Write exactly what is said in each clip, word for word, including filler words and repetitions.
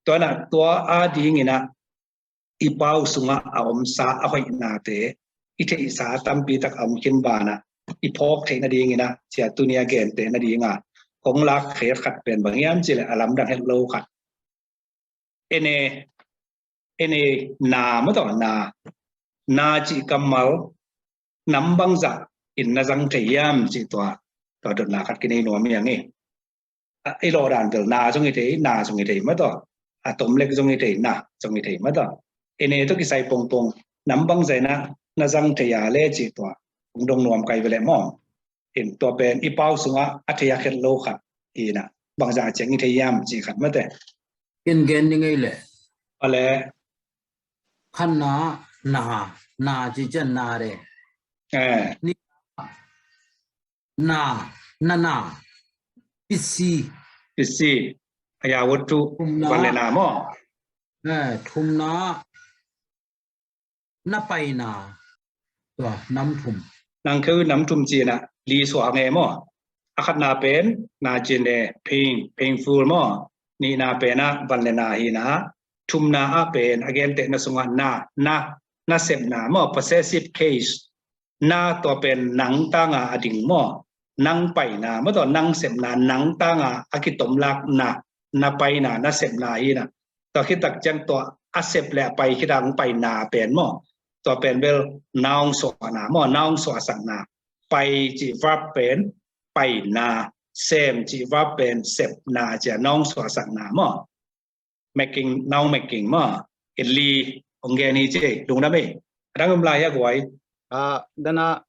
Tua na, tua a dingin ah i pau sungah a omsa a hoihnate i theihsa tampi tak a om khin banah i phawk theih nadingin ah cia tuni a gente nadinga kong lak khet khat pen bang hiam cih leh a lamdang het lo khat. Ene, ene na maw taw, na, na cih kammal nam bangzah in na zang thei hiam cih tua, tua dotna khat kinei nuam hi hang e. A, i lawh dan bel na zong hi thei, na zong hi thei maw taw. A tom lek zong hi thei, na zong hi thei maw taw. Ene tawh kisai pongpong nam bangzah in na, na zang thei a le cih tua kong dong nuam kai ve leh maw. In tua pen i pau sungah a thei a khet lo khat hi na, bangzah a ciang i thei hiam cih khat mate. In gen ni ngei leh. A le. Khatna, na, na ci cian na re. Eh. Ni, na, na, na. Pisi. Pisi. A ya wottu. Thumna. Van le na maw. Eh, thumna. Na paina. Tua, nam thum. Nang kheu nam thum cina, li suah nge maw. A khatna pen, na cin e, pain, painful maw. Nihna pen a, van le na hi na. Thumna a pen, a gentehna sungah na, na, na sepna maw, possessive case. Na tua pen nang tanga a ding maw. Nang paina, maw tua nang sepna, nang tanga a kitomlak na, na paina, na sepna hi na. Tua khit tak ciang tua a sep le a pai khit a hong paina pen maw. Tua pen bel noun suahna maw, noun suahsakna. Pai cih verb pen paina, sem cih verb pen sepna cia noun suahsakna maw. Making, noun making maw. It li, hong gen hi ci, lungdam e. A dang um lai hia guai. Ah, dana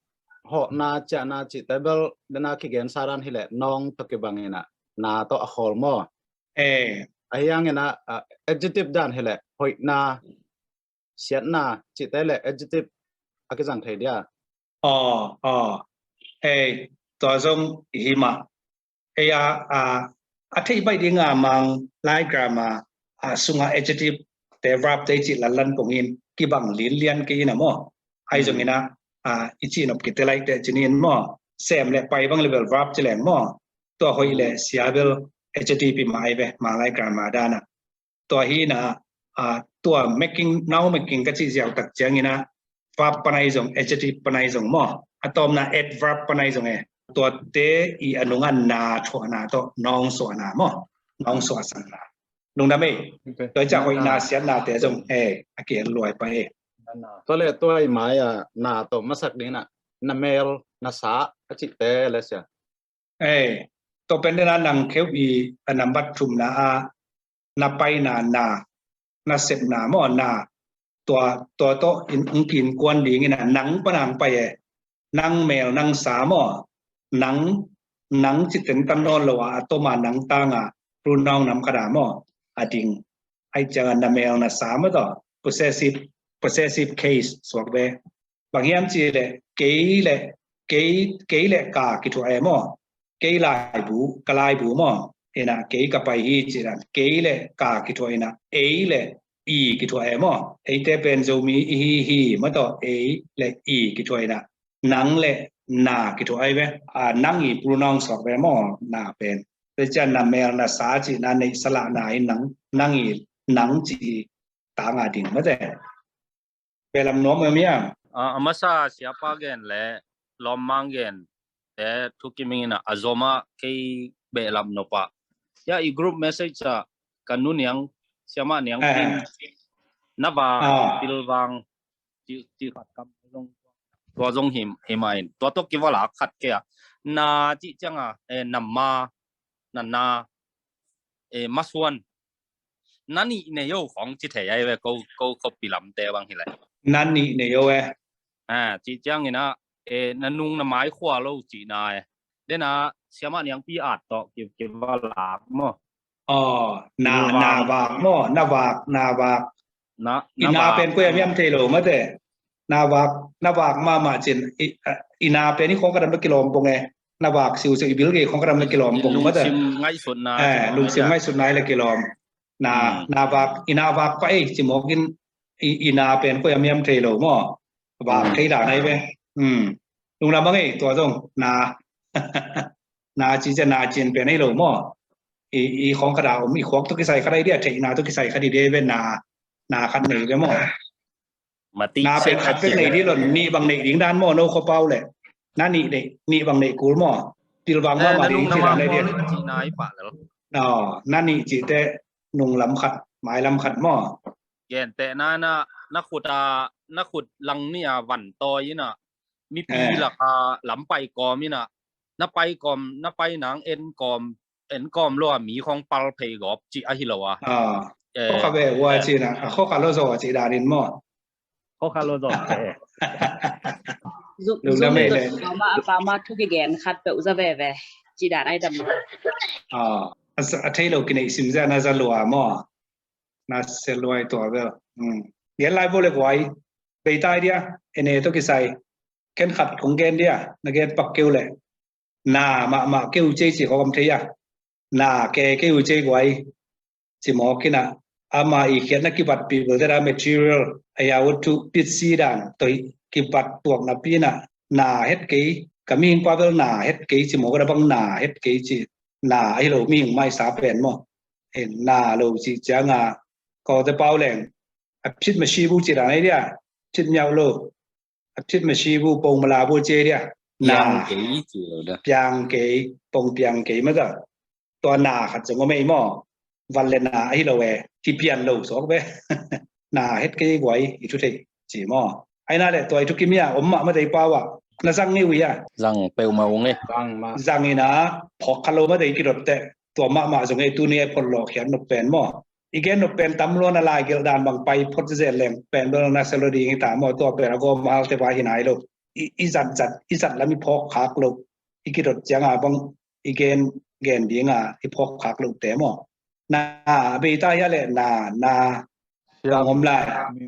hawhna ciahna cihte bel dana kigen saran hileh noun tawh kibang ina, na tawh a khawl maw. Eh. A hiang ina, ah, adjective dan hileh hoihna, siatna cihte le adjective a kizang thei dia. Aw, aw. Ei, tua zong i hi mah. Ei a, a, a theih baih dinga Manglai grammar a sunga adjective te verb te i cih lanlan pongin kibang linlian kei ina maw. Ai zong ina, a, i cih nop kite laih te cinin maw. Sem le pai bang le bel verb ci leng maw. Tua hoih le sia bel adjective i mah ai ve, Manglai grammar dana. Tua hi na, a, tua making, noun making ka cih ziau tak ciangina, verb panai zong, adjective panai zong maw. A tawmna adverb panai zong e. Tuate i a nunga na thuahna tawh, noun suahna maw. Noun suahsakna. Lungdam e. Tua i ciah hoihna siatnate zong e, a kiel luai pa e. Tua le tua i mai a na tawh masak dingna, na mel, na sa, a cihte le sia. Ei, tua pen dena nang kheuh i a nambat thumna a, na paina na, na sepna maw na, tua, tua tawh in hong kiinkuan dingin a nang pana hong pai e, nang mel nang sa maw, nang, nang cih tentan nawn lo a, a toma nang tanga, pronoun nam khata maw, a ding. Ai cianga na mel na sa maw tawh, possessive, possessive case suak ve. Bang hiam cih leh, kei le, kei, kei le ka kithuah e maw. Kei laibu, ka laibu maw. Ina, kei ka pai hi cih dan. Kei le ka kithuah ina. Ei le i kithuah e maw. Eite pen Zomi i hi hi maw tawh. Ei le i kithuah ina. Nang le na kithuah ai ve. A, nang i pronoun suak ve maw. Na pen. Te cian na mel na sa cih na neih salahna i nang, nang i nang cih tanga ding maw te. Belam nuam em hiam? A, a masa siapa gen le lawmmang gen te thukim ingin a zoma kei belam nopa. Ya i group message a ka nu niang, siama niang pin na va pilvang ci, ci khat kam zong, tua zong him, hima in. Tua tawh kivala khat kei a. Na ci cianga, eh, nama, na na, eh, masuan. Na nih nei o khong ci thei ai ve ko, ko, ko pilamte bang hilai. Na nih nei o e. A, ci ciangina, e, na nung na mai khua lo cihna e. Dena siama niangpi at tawh ki, kivalak maw. Aw, na, na vak maw, na vak, na vak. Na, i na pen koi a miam thei lo mate. Na vak, na vak mahmah cin, i, a, i na pen i khong ka dam la kilawm pong e. Na vak siusiu i bil gei khong ka dam la kilawm pong mate. Lungsim ngaihsutna, eh, lungsim ngaihsutna i la kilawm. Na, na vak, i na vak pa ei, ci mawkin i, i na pen koi a miam thei lo maw. Vak thei dan ai ve. Lungdam bang ei, tua zong, na. Na ci cia na cin pen ei lo maw. I, i khawng khat a om, i khuak tawh kisai khat a i dia, theihna tawh kisai khat i dia ve, na, na khat nei ve maw? Na pen khat bek nei ding lo, nih bang nei ding dan maw, no khuapau leh. Na nih nei, nih bang nei kul maw? Pilvang mahmah ding ci dan nei dia. Na nih cihte nung lam khat, mai lam khat maw? Gentehna in ah, na khut a, na khut lang nih a van tawi in ah, mipi lak a lam pai kawm in ah, na pai kawm, na pai nang en kawm, en kawm lo a mi khawng pal phei gawp cih ahi lo a. Khawkha ve ua cih na, a khawkha lo zaw cih dan in maw? Khawkha lo zaw. Lungdam ei le. Ama, a pa ma thu kigen khat peuh za veve cih dan ai dam. A thei lo kineih sim zia na za lua maw? Na se luai tua bel. Gen lai bo le guai. Bei tai dia, ene tawh kisai. Ken khat kong gen dia, na gen pak keu le. Na mahmah keu cei ci khawng om thei a. Na ke keu cei guai. Ci mawk in ah. Ama i khiatna kibatpih belte da material, a ya wattu pitsi dan tawh kibat tuak napi in ah. Na het kei, ka mihing pa bel na het kei ci mawk a da bang na het kei ci. Na ahi lo mihing maisa pen maw? Na lo cih ciang a, kawte pau leng, a phit masi bu ci dan ai dia, phit miau lo, a phit masi bu pong mala bu ci ai dia. Na piang kei, pong piang kei mata. Tua na khat zong om ei maw? Van le na ahi lo e, kipian lo sawk ve. Na het kei guai i thu thei ci maw? Aina le tua i thu kimia om mah mata i pau ah. Na zang ngei uh ia? Zang peuhmah ung e. Zang in ah phawk kha lo mata i kidot teh. Tua mahmah zong e, tuni e phot lawh khiat nop pen maw? I gen nop pen tam luan a, lai gelh dan bang pai phot zezen leng pen bel na se lo ding hi ta maw? Tua pen a gawm a halte vai hi nai lo. I, i zat zat, i zat lam i phawk khak lo. I kidot ciang a bang i gen, gen ding a i phawk khak lo te maw? Na, bei ta hia le na, na, bang om lai.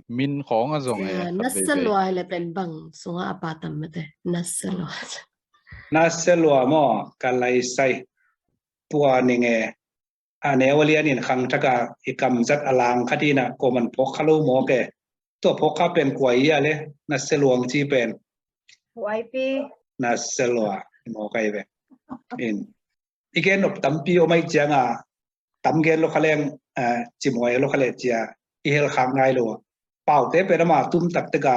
Min khawng a zong e. Na se lua le pen bang sungah a pa tam mate. Na se lua. Na se lua maw, ka lai sai. Tua ning e. A neu a lian in khangthak a i kamzat a lang khat in ah kawman phawk kha lo mawk e. Tua phawk kha pen kua ia le, na se luang ci pen. Uaipi. Na se lua, i mawk ai ve. In. I gen nop tampi om ai ciang a, tam gen lo kha leng, a, ci muai lo kha le cia, i hel khak ngai lo. Paute pen ama tum tak tek a,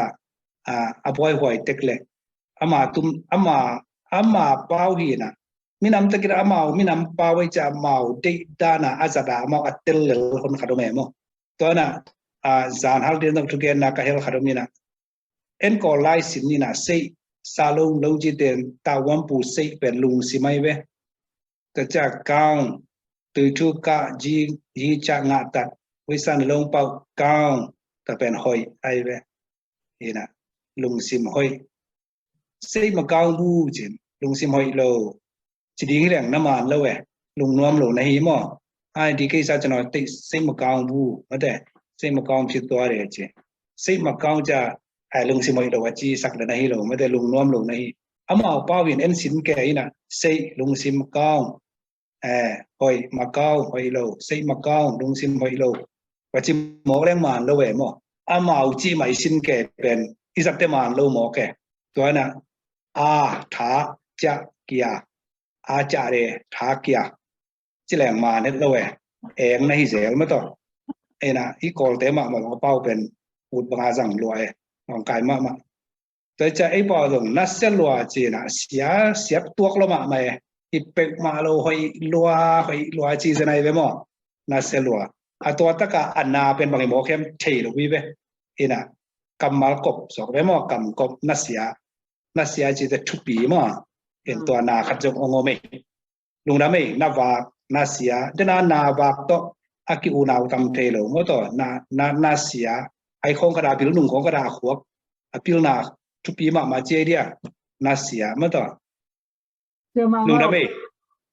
a, a buai huai tek le. Ama tum, ama, ama pau hi na. Minam takin amau, minam pau ai cia amau, deih dan a, a zat a, amau a tel lel hon khat om e maw? Tua na, a, zan hal din zong thugen na ka hel khat om in ah. En kawl lai sin in ah, seih, sa lo, lo ci ten, ta uam pu seih pen lungsim ai ve. Tua cia kaung, tui thu ka, ji, ji cia ngah tat, wi san long pau, kaung, ta pen hoih ai ve. In ah, lungsim hoih. Seih makaung bu cin, lungsim hoih lo. Ci ding hi leng na man lo e, lungnuam lo na hi maw? Ai, di kei sa cin hoih, seih makaung bu, mate, seih makaung ci tua de ci. Seih makaung cia, ai, lungsim hoih lo a ci sak le na hi lo, mate, lungnuam lo na hi. Amau pau in en sin ke in ah, seih lungsim kaung. Eh, hoih makaung, hoih lo, seih makaung, lungsim hoih lo. Wa ci mawk leng man lo e maw? Amau ci mai sin ke pen, i zat te man lo mawk e. Tua na, a, tha, cia, kia. A, cia de, tha, kia. Ci leng man het lo e. Eng na hi zel ma tawh. E na, i kawlte mahmah bang a pau pen, ut bang a zang lua e. Bang kai mahmah. Tua cia ei pau zong na sia lua ci na sia siap tuak lo mahmah e. I peuhmah lo hoih lua, hoih lua ci zen ai ve maw? Na sia lua. A tua taka a na pen bang i mawk hiam thei lo hi ve. Ina kammal kop sawk ve maw? Kam kop na sia. Na sia ci te thupi maw? In tua na khat zong ong om e. Lungdam ei, na vak, na sia, dena na vak tawh a ki-unau tam thei lo maw tawh, na, na, na sia, ai khawng khat a pil, nung khawng khat a khuak, a pilna thupi mahmah ci ei dia, na sia maw tawh. Lungdam ei.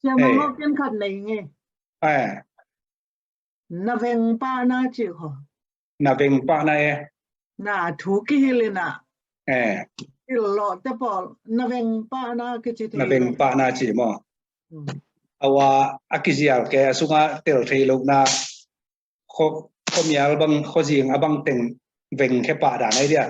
Sia mah maw, ken khat nei nge. Eh. Na veng pahna cih khaw. Na veng pahna e. Na thu kihilh ina. Eh. Hilh lawh te pawl. Na veng pahna kici thei. Na veng pahna cih maw? Hmm. Awa a kizial ke a sunga tel thei lohna. Khaw, khuamial bang, khuazing a bang teng veng khe pah dan ai dia.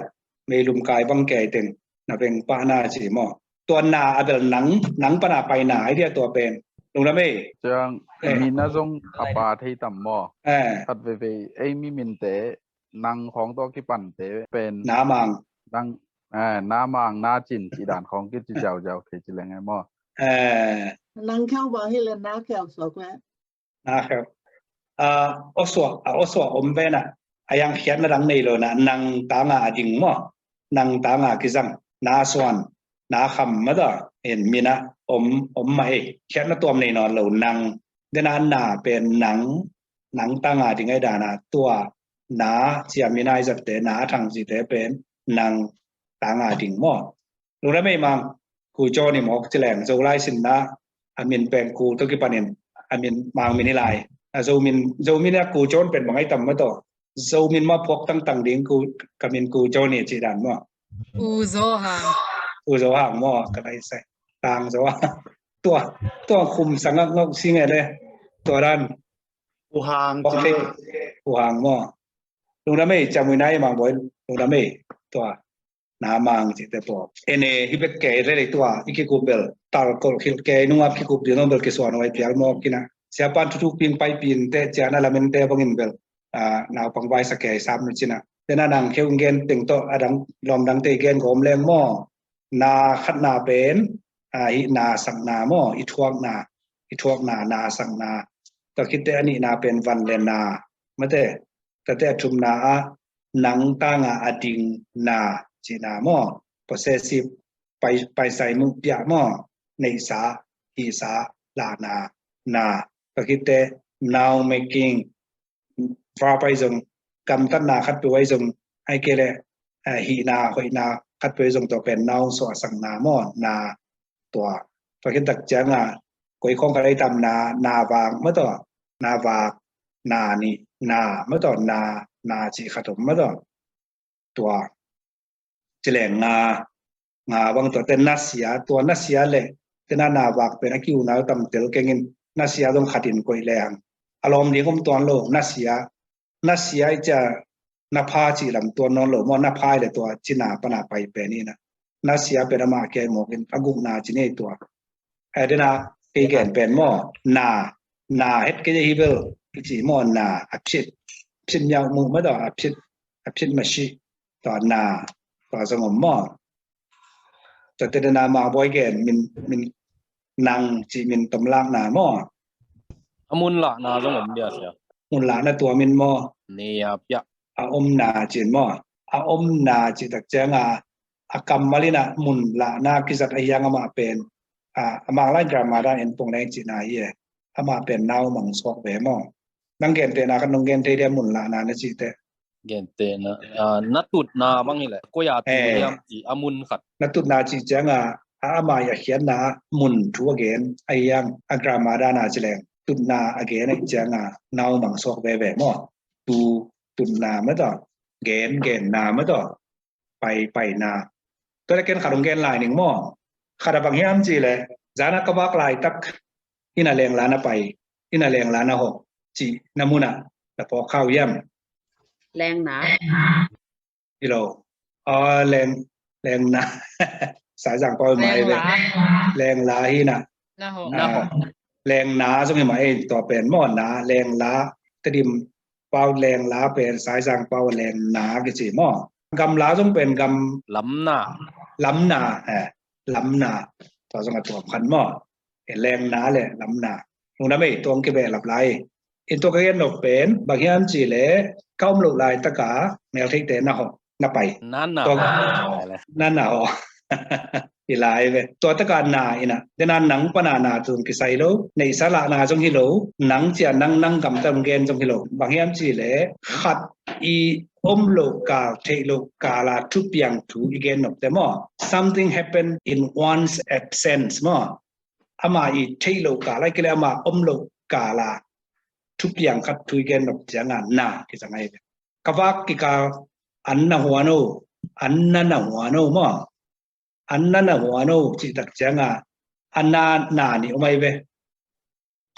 Meilum kai bang kei teng. Na veng pahna cih maw? Tua na a bel nang, nang pana paina ai dia tua pen. Lungdam ei. Ciang, eh, min a zong a pha thei tam maw? Eh. Khat veivei, ei mi minte, nang khawng tawh kipante pen. Na mang. Nang, eh, na mang, na cin, ci dan khawng kici ziauziau thei ci leng e maw? Eh. Nang kheu bang hi le na kheu suak le. Na kheu. Ah, aw suak, ah, aw suak om ven a. A yang khiatna dang nei lo na, nang tanga a ding maw? Nang tanga kizang, na suan, na kham mah ta, en min a om, om mah ei. Khiatna tuam nei nawn lo, nang. Dena na pen nang, nang tanga ding ai dana, tua, na, cia min ai zatte, na thang cite pen, nang tanga ding maw? Lungdam ei Mang, Ku John i mawk ci leng, Zolai sinna, a min pen Ku tawh kipanin, a min Mang min hi lai. A Zo min, Zo min a Ku John pen bang ai tam mah tawh. Zo min mah phuak tangtang ding Ku, ka min Ku John i ci dan maw? U Zo Hang. U Zo Hang maw, ka lai sai. Tang Zo Hang. Tua, tua khum sangak ngok sing e le. Tua dan. U Hang ci le. U Hang maw. Lungdam ei, ciamui nai Mang Bawi, lungdam ei. Tua. Na mang cite pua. Ene hi bek kei lelei tua, i kikup bel, tal kol khil kei nungap kikup ding nong bel kisuan huai pial mawk kina. Siapan thuthuk ping pai pin te, ciana lamen te bangin bel, ah, naupang vai sa kei sam nu cina. Tena nang kheu gen teng tawh, a dang, lawm dang te gen gawm leng maw. Na khatna pen, ah, hihna sakna maw, i thuakna, i thuakna, na sakna. Tua khitte a nihna pen van le na, mate, tate a thumna ah, nang tanga a ding na, cihna maw, possessive, pai, paisai mu piah maw, neihsa, hihsa, lahna, na, tua khitte, now making, verb ai zong, gamtatna khatpeuh ai zong, ai kei le, eh, hihna, hoihna khatpeuh ai zong tua pen now suahsakna maw, na, tua. Tua khit tak cianga, koi khawng ka dai tam na, na vak mah tawh, na vak, na nih, na mah tawh, na, na cih khat om mah tawh. Tua. Ci leng nga, nga bang tua te nasia, tua nasia le, te na na vak pen a kiu na tam tel kengin, nasia dong khatin koih leng. A lawm ding om tuan lo, nasia, nasia i cia na pha cih lam tuan nawn lo maw, na pha i le tua cina pana pai pen ina. Nasia pen amah kia i mawkin a gukna ci nei tua. Ai dena kei gen pen maw, na, na het kei hi bel, i ci maw na, a phit, phit miau mu ma tua, a phit, a phit ma shi, tua na, tua zong om maw. Tua te dena ma boi gen, min, min nang ci min tom lak na maw. A mun lak na zong om dia sia. Mun lak na tua min maw. Ni a pia. A om na cin maw. A om na ci tak cianga, a kammal ina mun lak na kizat a hiang amah pen. A, amah lai grammar dan en pong leng ci na hi e. Amah pen nau mang suak ve maw. Nang gen te na kan nong gen te dia mun lak na na ci te. Gen te na, a, na tut na bang hi le. Ko ya tu hiam ci a mun khat. Na tut na ci cianga, a amah ya khian na mun thu a gen a hiang a grammar dan a ci leng. Tut na a gen a cianga, nau mang suak ve ve maw. Tu, tut na ma tua. Gen, gen na ma tua. Pai, pai na. Tua le ken khat ong gen lai ning maw. Khat a bang hiam ci le, zana ka vak lai tak, ina leng la na pai, ina leng la na ho, ci na muna, na pawk khau hiam. Leng na. Hi lo. A, leng, leng na. Sai zang pau mai le. Leng la hi na. Na ho. A, na ho. Leng na zong hi ma ei tua pen maw na, leng la, Tedim pau leng la pen, Saizang pau leng na kici maw. Gam la zong pen gam lam na. Lam na, eh, lam na. Tua zong a tuam khan maw. Eh, leng na le lam na. Nung na mei tuang kibe lap lai. In tua ka gen nop pen, bang hiam ci le, ka om lo lai taka, mel theite na ho, na pai. Na na ho. Na na ho. Hi lai ve. Tua taka na ina. Dena nang pana na tung kisai lo. Neihsa lahna zong hi lo. Nang cia nang nang gamta zong gen zong hi lo. Bang hiam ci le. Khat i om lo kal, theih lo kala thupiang thu i gen nop te maw. Something happen in one's absence maw. Ama i theih lo kala, i kile ama om lo kala. Thupiang khat thu i gen nop cianga na. Kisa ngai ve. Ka vak kikal an na huan o. An na na huan o maw. An na na huan o, cih tak cianga, a na na ni om ai ve.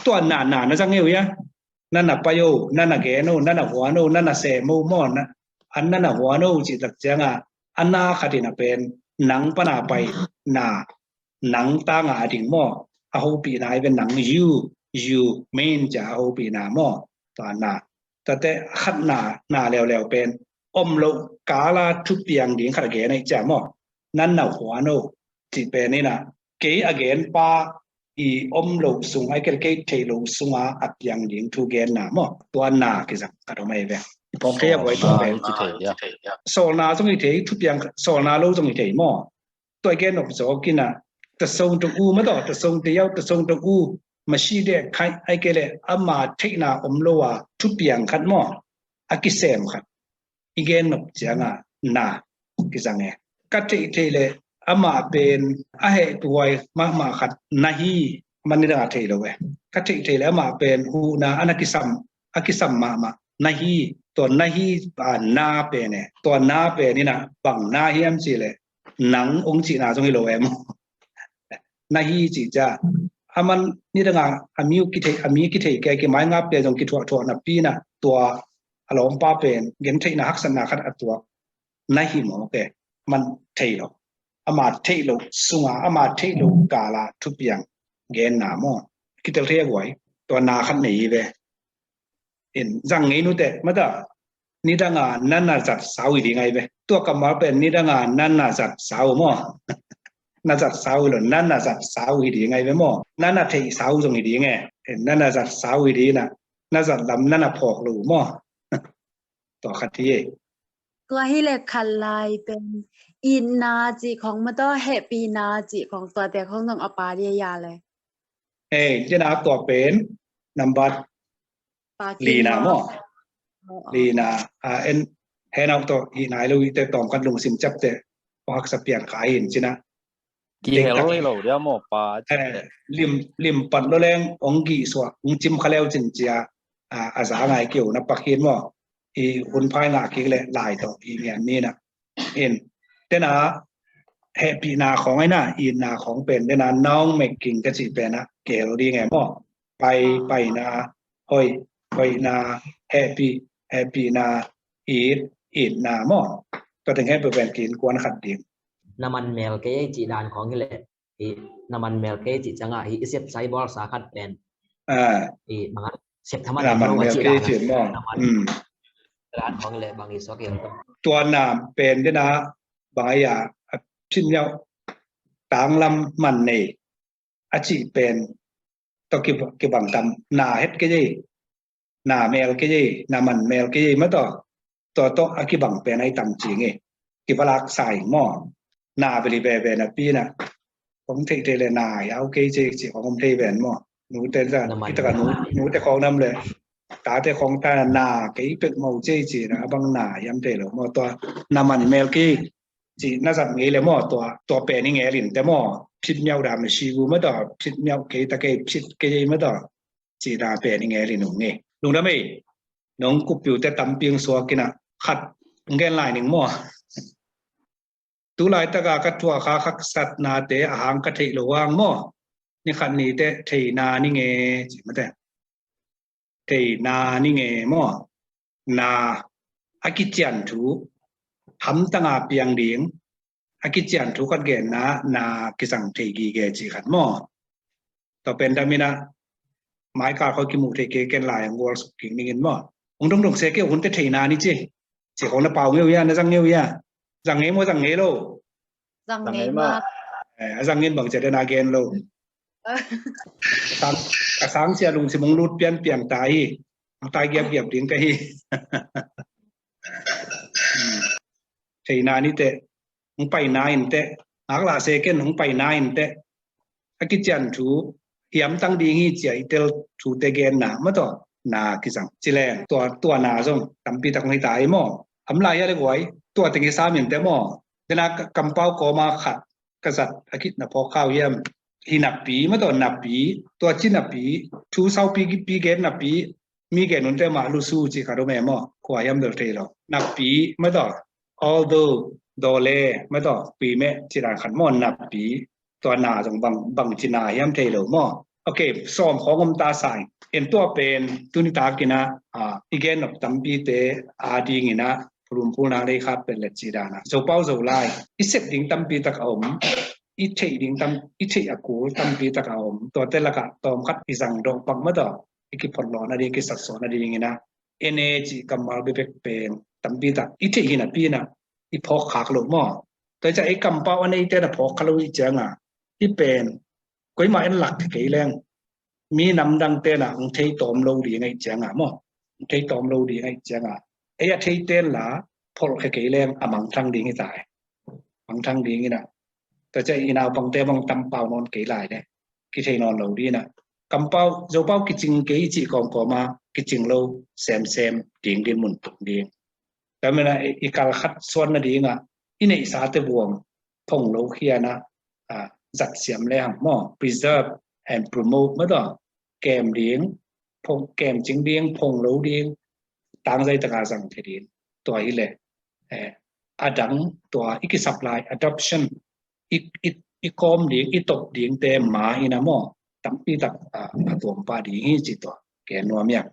Tua na na na zang eu ia, na na pai o, na na gen o, na na huan o, na na sem o maw, na, an na na huan o, cih tak cianga, a na khat in a pen, nang pana pai, na, nang tanga a ding maw, a hopihna i ve, nang, you, you mean ci-a a hopihna maw. Tua na, tuate khatna, na leuleu pen om loh kala thupiang ding khat a gen ahi cia maw. Nan na huan o cih pen ina, kei a genpa i om loh sung, ai kei, kei theih loh sunga a piang ding thu genna maw. Tua na kizang khat om ahi ve. I phawk thei a buai tua pen. Sawlna zong hi thei, thupiang sawlna lo zong hi thei maw. Tua i gen nop zawk ina, tasawng ta u maw, tasawng ta yau, tasawng ta u, masi deh khai, ai kei le ama theihna om lo a thupiang khat maw, a kisem khat i gen nop cianga na kizang e. Ka theih theih le amah pen a hehpihhuai mahmah khat na hi, man nidanga thei lo e. Ka theih theih le amah pen huhna ana kisam, a kisam mahmah na hi. Tua na hi, a, na pen e. Tua na pen ina bang na hiam cih le nang ong cihna zong hi lo e maw. Na hi cih cia, a man nidanga a mi uh kithei, a mi kithei kei, kimainga pen zong kithuahthuah napi ina tua a lawmpa pen gentheihna haksatna khat a tuak na hi maw ke, man thei lo. Ama theih loh sunga, ama theih loh kala thupiang genna maw. Kitel thei a buai, tua na khat nei hi ve. In, zang ngei nute, mata, nidanga na na zat sau hi ding ahi ve. Tua kammal pen nidanga na na zat sau maw. Na zat sau hi lo, na na zat sau hi ding ahi ve maw. Na na theih sau zong hi ding e. In, na na zat sau hi ding ina, na zat lam na na phawk lo maw. Tua khat hi e. Tua hi le khat lai pen itna cih khong mataw, hehpihna cih khong, tuate khong zong a pa dia ya le. Eh, cina tua pen number lina maw. Lina, a, en, henau to i nai lo i te tawm khat lungsim ciapte, o haksa pian kha hin cina. Kihel lo dia maw pa. Eh, lim, lim pat lo leng ong gih suah, ong cim kha leu cin cia, a, a za ngai kiu na pak hin maw. I hun phai ngah kik le lai to i ngian ni na. In, tena hehpihna khong aina, itna khong pen tena naung meking ka cih pena kihel ding e maw. Pai, paina, hoi, hoina, hehpih, hehpihna, it, itna maw. Tua teng hehpih pen kiin kuan khat ding. Na man mel kei ei cih dan khong hi le. Hi, na man mel kei cih cianga hi i sep sai bawl sa khat pen. Ah. Hi, manga sep thama na man mel kei cih maw. Na man. Hmm. Ran khong le bang i suak i. Tua na pen dena bang a, a phin yau tanglam man nei. A cih pen to ki, kibang tam na het kei ei. Na mel kei ei, na man mel kei ei mataw. Tua tawh a kibang pen ahi tam cing e. Kivalak sa ing maw. Na beli bebe napi na. Kong theih theih le na yau kei cei ci kong om thei ben maw. Nute ta, kita ka nu, nute khong nam le. Tate khong ta na kei pek mau cei ci na bang na hiam thei lo maw tua. Na man mel kei ci na zat ngei le maw tua, tua pen i ngelin te maw. Phit miau da ma si gu mataw, phit miau kei ta kei phit kei mataw. Ci na pen i ngelin ung ngei. Lungdam ei. Nong kupiu te tampi ong suak ina khat ong gen lai ning maw. Tu laitaka ka thuak kha haksatnate a hang ka theih lo ang maw. Ni khat ni te theina ni nge ci mate. Theina ni nge maw. Na a kician thu hamtanga piang ding a kician thu khat genna na kizang thei gige ci khat maw. Tua pen damina maikal khoi kimuh thei kei ken lai ang gual suk king ningin maw. Ung dongdong se kei hunte theina ni ci. Ci khong na pau ngeu ia, na zang ngeu ia. Zang ngei maw, zang ngei lo. Zang ngei maw. Eh, a zang ngin bang cia dena gen lo. Sang, a sang cia lungsim ung lut pian pian ta hi. Ang tai giap giap ding ka hi. Theina ni te. Hong paina in teh, ngaklah se ken hong paina in teh. A kician thu hiamtang ding hi cia i tel thute genna mataw na kizang. Ci leng tua, tua na zong tampi tak hong hi ta hi maw. Am lai hia le guai tua teng hi sam in teh maw. Dena kampau kawma khat ka zat a kit na phawk khau hiam. Hi napi mataw napi, tua ci napi, thu saupi pi gen napi, mi gen nunte mah lusu ci khat om e maw. Kua hiam bel thei lo. Napi mataw, although, dole mataw, kuime ci dan khat maw napi. Tua na zong bang, bang ci na hiam thei lo maw. Ok, sawm khawng om ta sa ing. En tua pen tuni takin a, a, i gen nop tampite a dingin a phulum phulna lei khat pen le ci dan a Zopau Zolai i sep ding tampi tak a om. i theih ding tam, i theih a kul tampi tak a om. Tuate lakah tawmkhat i zang dawh pak mah tawh i kiphot lawh nading, kisatsuah nading in ah, N A cih kammal bekbek pen tampi tak i theih hi napi in ah i phawk khak lo maw? Tua ciang i kampau a neite in ah phawk kha lo i ciang a, i pen koimah in lak thei kei leng, mi namdangte in ah hong thei tawm lo ding ahih ciang a maw? Hong thei tawm lo ding ahih ciang a, ei a theite in la pholh khe kei leng a mangthang ding hi ta e. Mangthang ding in ah, tua ciang i naupangte bang tampau nawn kei lai leh kithei nawn lo ding in ah, kampau, Zopau kicing kei cih kawmkawm a kicing lo semsem ding, dinmun tung ding. Tua manin ah i, i kal khat suan nading ah i neihsate buang phong lo khian ah, ah, zat siam lehang maw, preserve and promote mah tawh, kem ding, phong, kem cing ding, phong lo ding, tangzai tak a zang thei ding. Tua hi leh, eh, a dang, tua i kisap lai adoption, i, i, i kawm ding, i top dingte ma in ah maw, tampi tak, ah, a tuam pah ding hi ci tua gen nuam ing.